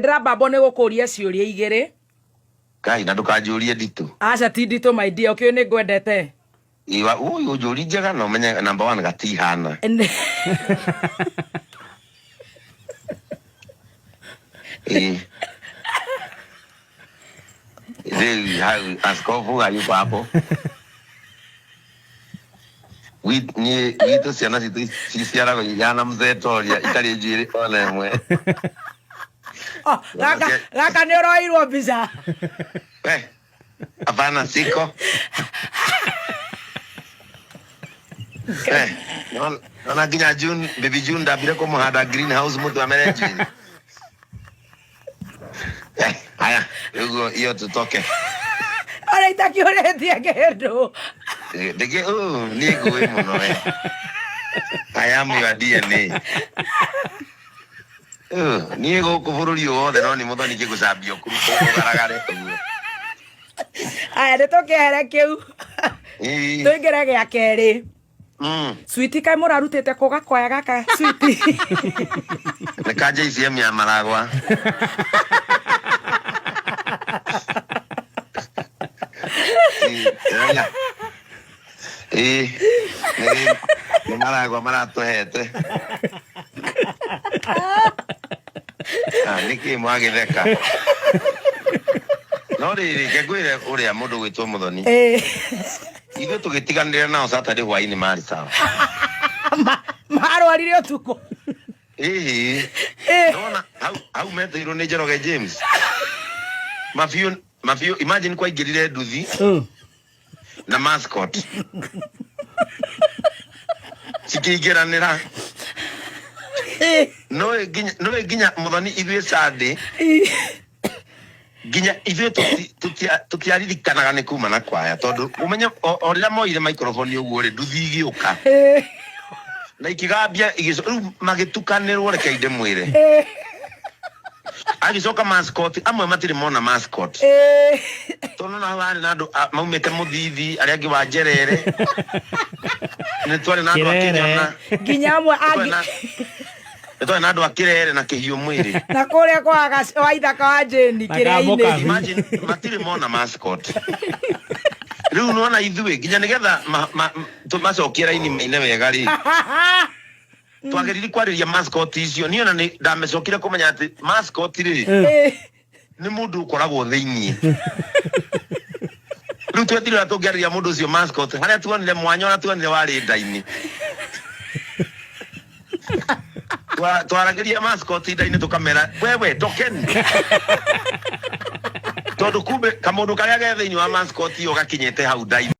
Ndĩrambambwo nĩ gũkũria ciũria igĩrĩ. Ngai na ndũkanjũrie nditũ. Aca ti nditũ my dear, ũkĩũĩ nĩ ngwendete. Iwa ũyũ ũnjũri njega na ũmenye number one gatihana. Ĩĩ. Rĩu hau askofu hayuko hapo. Niĩ gwitũ ciana citũ ciciaragwo ihana mzee Toria itarĩ njuĩrĩ ona ĩmwe. Oh, gaka gaka nĩ ũroirwo mbica. We, hapana siko. Eh, nona nginya June, baby June ndambire kũmũhanda greenhouse mũtwe amere njuĩrĩ. Eh, haya, ũguo iyo tutoke. Ona itakiũrĩtie kĩndũ. Ndĩkĩ, niĩ ngũĩ mũno we. I am your DNA. Niĩ gũkũ bũrũri ũyũ wothe no nĩ mũthoni kĩgũcambio kuru ũgaragare ũguo. Aya nĩ tũkĩehere kĩu. Tũingĩre gĩa kerĩ. Switi kaĩ mũrarutĩte kũ gakoya gaka switi? Nĩ ka JCM ya Maragwa. Ĩĩ, nĩ Maragwa maratũhete. Ah, nĩkĩ mwagĩtheka? No rĩrĩ, reke ngwĩre ũrĩa mũndũ gwĩtwo Mũthoni. Ithuĩ tũgĩtiganĩra nao Saturday hwainĩ marĩ sawa. Marwarire ũtukũ. Ĩhĩ. Nona hau hau metĩirwo nĩ Njoroge James. Mabiũ mabiũ imagine kwaingĩrire nduthi na mascot. Cikĩingĩranĩra. No nginya no nginya Mũthoni ithuĩ Sunday nginya ithuĩ tũtiaririkanaga nĩ kuma na kwaya tondũ ũmenye o rĩrĩa moire microphone ũguo rĩ nduthi igĩũka na ikĩgambia rĩu magĩtukanĩrwo reke ndĩmwĩre agĩcoka mascot amwe matirĩ mona mascot tondũ na hau harĩ na andũ maumĩte mũthithi arĩa angĩ wa njerere nĩ twarĩ na andũ a Kĩrere. Kĩnyona nginya amwe Nĩ twarĩ na- nĩ twarĩ na andũ a kĩrere na kĩhiũ mwĩrĩ na kũrĩa kwa wa ithaka wa Jane Na kĩrĩa-inĩ Kamũkabi. Imagine matirĩ mona mascot rĩu nona ithuĩ nginya nĩgetha macokie raini maine wega rĩ twagĩrĩire kwarĩria mascot icio niĩ ona nĩ ndamĩcokire kũmenya atĩ mascot rĩ nĩ mũndũ ũkoragwo thĩiniĩ rĩu twetire ũrĩa tũngĩarĩria mũndũ ũcio mascot harĩa tuonire mwanya ũrĩa tuonire warĩ nda-inĩ Twaragĩria mascot nda-inĩ tũkamera wewe tokeni tondũ kumbe kamũndũ karĩa ge thĩinĩ wa mascot ĩyo gakinyĩte hau nda-inĩ.